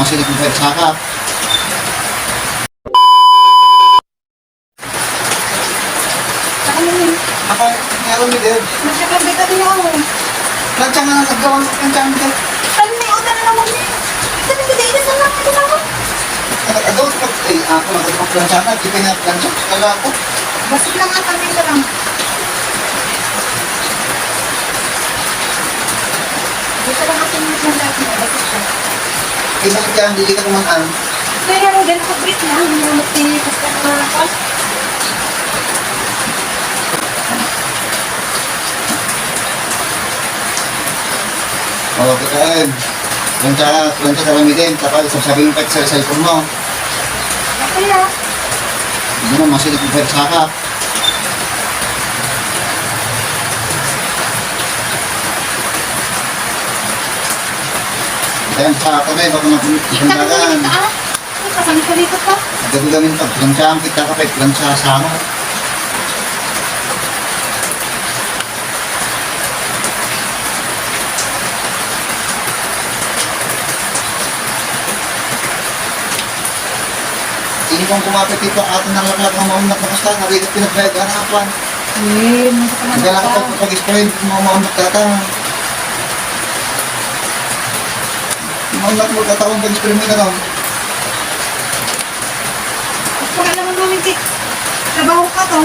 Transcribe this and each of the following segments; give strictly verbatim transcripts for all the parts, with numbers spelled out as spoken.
Sige, kung pwede saka. Ano yun? Ako, meron ni Deb. Masakit ang bigay niya ako. Plancha nga naggawa ng plancha ang Deb. Ano may utan na naman niya? Sabi ko, dito sa mga kasama. Ano, ano, ay, ako, nagpaplancha na, di kanya plancha. Kala ko. Basag lang ata, may lang. Dito lang ako yung plancha, basag ka. Di ba kaya hindi kita kumakan? Kaya mo din, kubrit na, hindi mo magtinipas ka ng mga kwan. O, kakain. Plancha, plancha ka lang din. Tapos, sasabihin mo pa sa cellphone mo. Okay, ah. Hindi mo, masilip mo pa sa haka. Ayan, sa ako na, baka mag-, Ikaw na, ah. Ay, kasama ko dito to. Dami-dami pagplancha, ang kita ka pa, plancha sa amo. Hindi kong kumapit ito, atin ang laklak ng maunat na basta, narigat pinagbayad, ano ka pa? Eh, hindi ka Hindi lang ako kumapit. Pag-spray, mga maunat tata. Maunat mo, tata, kung pag-spray mo na lang. Pag alam mo namin, Tik, trabaho ka to.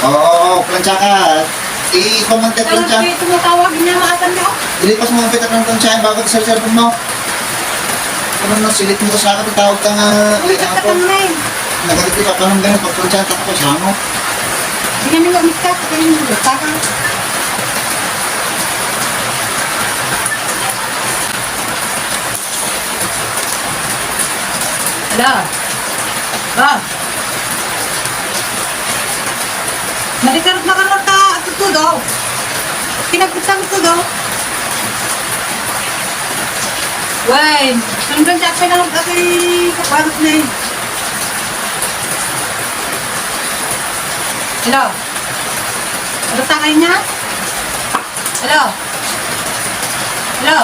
Oo, oo, plancha ka. Ikaw man tayo, plancha. Kaya tumatawag niya, maasan niya. Ilipas mo ang pitak ng plancha, bago sa cellphone mo. Ano na, silit mo sa akin, tawag ka nga. Uy, ano ka ako? Nagkakita ka ng ganun, pagplancha, tapos sa mo. Hindi namin umikat, kaya yung lupa ka. Hello? Ba? Nalikarot na karot ka, atutudo. Pinagputang tudo. Wen, hanggang sa pinahog ako yung kaparot na yun. Hello? Ano sa kanya? Hello? Hello?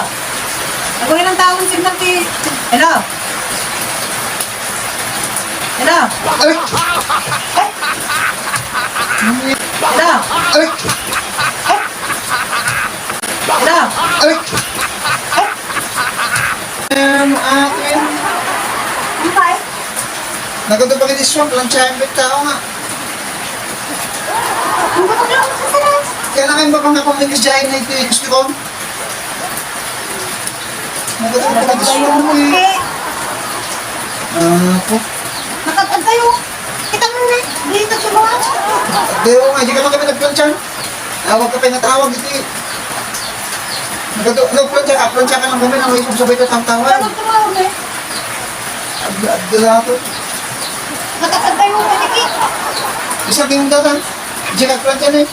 Ako ilang taon signal kay... Hello? Hello? Aray! Hello? Aray! Hello? Aray! Em, akin. Ang pait. Nagkatubag iti suwang, plantsahan mo tao nga. Ang bato lang sa sila. Kaya na kayo mapangkapang may kasyahin na ito, eh. Gusto ko. Nagkatubag iti suwang, eh. Ah, po. Nakatag kayo. Kita mo na. Dito sa mga. Di, oo nga, di ka man kami nagplantsa. Tawag ka pa yung natawag, iti. Nagkatu-, nagplantsa ka, plantsa ka lang kami, nang may sabay ka tang tawag. Tawag, tumawag, eh. Ag-, ag-, ag-, Nakatag kayo, eh. Isa kayong datan. Di ka nagplantsa, eh.